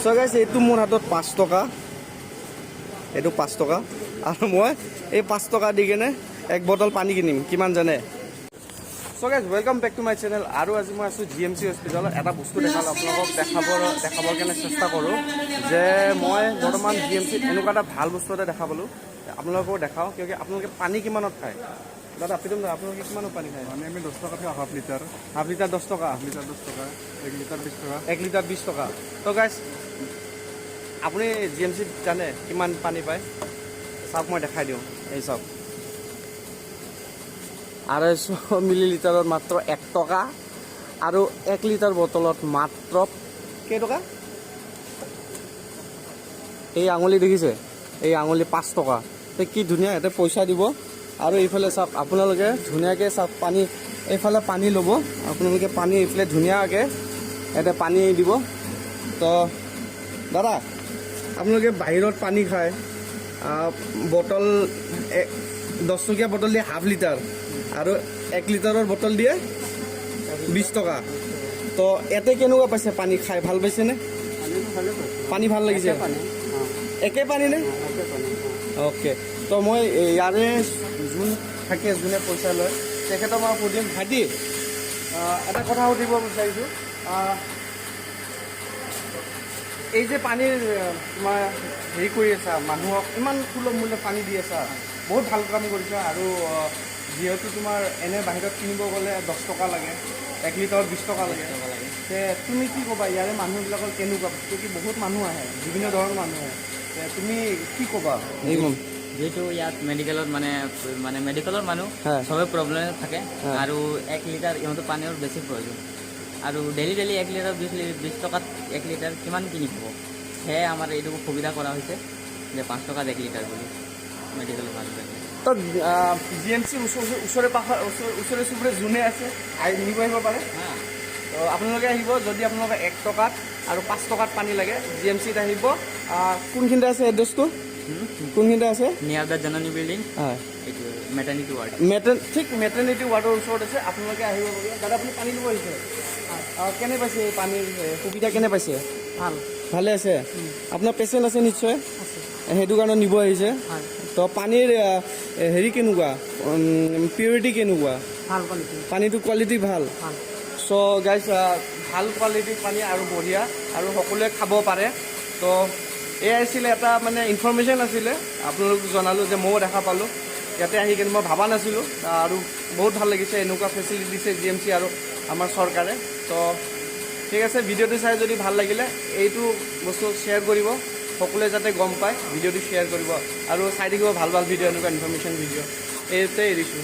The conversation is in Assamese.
চ' গাইছ, এইটো মোৰ হাতত 5 টকা। এইটো 5 টকা আৰু মই এই 5 টকা দি কেনে এক বটল পানী কিনিম। কিমান জানে? So guys, welcome back to my channel. আৰু আজি মই আছোঁ জিএমচি হস্পিটেলত। এটা বস্তু দেখালোঁ আপোনালোকক, দেখাবৰ কাৰণে চেষ্টা কৰোঁ যে মই বৰ্তমান জিএমচিত এনেকুৱা এটা ভাল বস্তু এটা দেখা পালোঁ। আপোনালোকেও দেখাওঁ। কিয় আপোনালোকে পানী কিমানত খায়? দাদা, প্ৰীতম দাদা, আপোনালোকে কিমানত পানী খায়? মানে আমি 10 টকা খাওঁ, হাফ লিটাৰ। হাফ লিটাৰ 10 টকা? হাফ লিটাৰ 10 টকা, 1 লিটাৰ 20 টকা। 1 লিটাৰ 20 টকা। তো গাইজ, আপুনি জিএমচিত জানে কিমান পানী পায়? চাওক, মই দেখাই দিওঁ। এই চাওক, 250 মিলি লিটাৰত মাত্ৰ 1 টকা আৰু 1 লিটাৰ বটলত মাত্ৰ কেইটকা? এই আঙুলি দেখিছে? এই আঙুলি 5 টকা। তে কি ধুনীয়া ইয়াতে পইচা দিব। আৰু এইফালে চাওক, আপোনালোকে ধুনীয়াকৈ চাওক, পানী এইফালে পানী ল'ব আপোনালোকে। পানী এইফালে ধুনীয়াকৈ ইয়াতে পানী দিব। তো দাদা, আপোনালোকে বাহিৰত পানী খায়, বটল 10 টকীয়া বটল দিয়ে হাফ লিটাৰ আৰু 1 লিটাৰৰ বটল দিয়ে 20 টকা। তো ইয়াতে কেনেকুৱা পাইছে? পানী খাই ভাল পাইছেনে? পানী ভাল লাগিছে? একে পানী নে? অ'কে। তো মই ইয়াৰে যোন থাকে, যোনে পইচা লয়, তেখেতক মই সুধিম। ভাইটি, এটা কথা সুধিব বিচাৰিছোঁ। এই যে পানীৰ তোমাৰ হেৰি কৰি আছা, মানুহক ইমান সুলভ মূল্যত পানী দি আছা, বহুত ভাল কাম কৰিছা। আৰু যিহেতু তোমাৰ এনে বাহিৰত কিনিব গ'লে 10 টকা লাগে, 1 লিটাৰত 20 টকা লাগে, তে তুমি কি ক'বা? ইয়াৰে মানুহবিলাকৰ কেনেকুৱা? কি বহুত মানুহ আহে, বিভিন্ন ধৰণৰ মানুহ আহে, তে তুমি কি ক'বা এই যিহেতু ইয়াত মেডিকেলত মানে মানে মেডিকেলৰ মানুহ চবে প্ৰব্লেম থাকে। আৰু 1 লিটাৰ ইহঁতৰ পানীৰ বেছি প্ৰয়োজন আৰু ডেইলি ডেইলি 1 লিটাৰ 20 টকাত 1 লিটাৰ কিমান কিনি খাব? সেয়ে আমাৰ এইটো সুবিধা কৰা হৈছে যে 5 টকাত 1 লিটাৰ বুলি মেডিকেলৰ মানুহবিলাকে। তো জিএমচি ওচৰে পাশে, ওচৰে চুবুৰে যোনে আছে, আহি নিব আহিব পাৰে। তো আপোনালোকে আহিব, যদি আপোনালোকে 1 টকাত আৰু 5 টকাত পানী লাগে, জিএমচিত আহিব। কোনখিনিতে আছে? এড্ৰেছটো কোনখিনিতে আছে? নিয়াৰ the Janani building. হয়। এইটো মেটাৰ্নিটি ৱাৰ্ড। ঠিক মেটাৰ্নিটি ৱাৰ্ডৰ ওচৰত আছে, আপোনালোকে আহিব পাৰিব। দাদা, আপুনি পানী ল'ব আহিছে? কেনে পাইছে? এই পানীৰ সুবিধা কেনে পাইছে? ভাল। ভালে আছে? আপোনাৰ পেচেণ্ট আছে নিশ্চয়? আছে। সেইটো কাৰণে নিব আহিছে? হয়। তো পানীৰ হেৰি কেনেকুৱা, পিউৰিটি কেনেকুৱা? ভাল কোৱালিটি। পানীটো কোৱালিটি ভাল? ভাল। চ' গাইজ, ভাল কোৱালিটিৰ পানী আৰু বঢ়িয়া আৰু সকলোৱে খাব পাৰে। তো এয়াই আছিলে এটা মানে ইনফৰ্মেশ্যন আছিলে, আপোনালোক জনালোঁ যে ময়ো দেখা পালোঁ ইয়াতে আহি কিনে। মই ভবা নাছিলোঁ আৰু বহুত ভাল লাগিছে। এনেকুৱা ফেচিলিটি দিছে জিএমচি আৰু আমাৰ চৰকাৰে। তো ঠিক আছে, ভিডিঅ'টো চাই যদি ভাল লাগিলে এইটো বস্তু শ্বেয়াৰ কৰিব, সকলোৱে যাতে গম পায়। ভিডিঅ'টো শ্বেয়াৰ কৰিব আৰু চাই থাকিব ভাল ভাল ভিডিঅ', এনেকুৱা ইনফৰ্মেশ্যন ভিডিঅ'। এইটোতে এৰিছোঁ।